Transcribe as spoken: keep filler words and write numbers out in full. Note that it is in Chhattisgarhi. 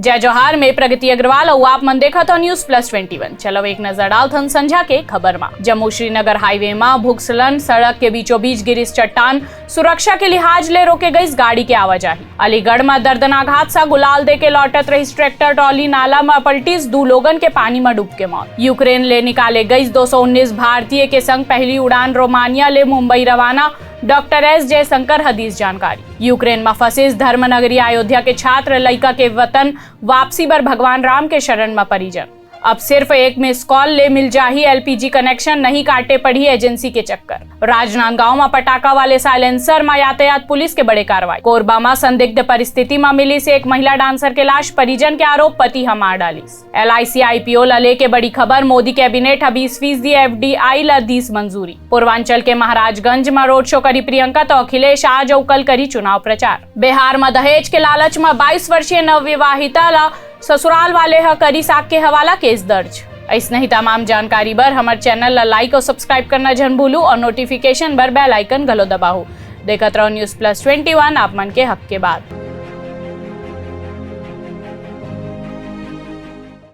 जय जोहार, मैं प्रगति अग्रवाल अउ आप मन देखत हो News Plus Twenty One। चलो एक नजर डालथन संझा के खबर मा। जम्मू श्रीनगर हाईवे मा भुक्सलन सड़क के बीचों बीच गिरिस चट्टान, सुरक्षा के लिहाज ले रोके गइस गाड़ी के आवाजाही। अलीगढ़ मा दर्दनाक हादसा, गुलाल दे के लौटत रहिस ट्रैक्टर ट्रॉली, नाला मा पलटिस, दू लोगन के पानी मा डूब के मौत। यूक्रेन ले निकाले गइस दो सौ उन्नीस भारतीय के संग पहली उड़ान रोमानिया ले मुंबई रवाना, डॉक्टर एस जयशंकर ह दिस जानकारी। यूक्रेन मा फंसिस धर्म नगरी अयोध्या के छात्र, लइका के वतन वापसी बर भगवान राम के शरण मा परिजन। अब सिर्फ एक मिस कॉल ले मिल जाही एलपीजी कनेक्शन, नहीं काटे पड़ही एजेंसी के चक्कर। राजनांदगांव मा पटाखा वाले साइलेंसर मा यातायात पुलिस के बड़े कार्रवाई। कोरबा मा संदिग्ध परिस्थिति मा मिलिस एक महिला डांसर के लाश, परिजन के आरोप पति ह मार डालिस। एलआईसी आईपीओ ला लेके बड़ी खबर, मोदी कैबिनेट ह बीस फीसदी एफडीआई ला दीस मंजूरी। पूर्वांचल के महाराजगंज मा रोड शो करी प्रियंका, तो अखिलेश आज अउ कल करी चुनाव प्रचार। बिहार मा दहेज के लालच मा बाईस वर्षीय नवविवाहिता ला ससुराल वाले ह करिस आग के हवाला, केस दर्ज। अइसने ही तमाम जानकारी बर हमर चैनल ला लाइक अउ सब्सक्राइब करना झन भूलू अउ नोटिफिकेशन बर बेल आइकन घलो दबाहू। देखत रहो News Plus Twenty One, आप मन के हक के बात।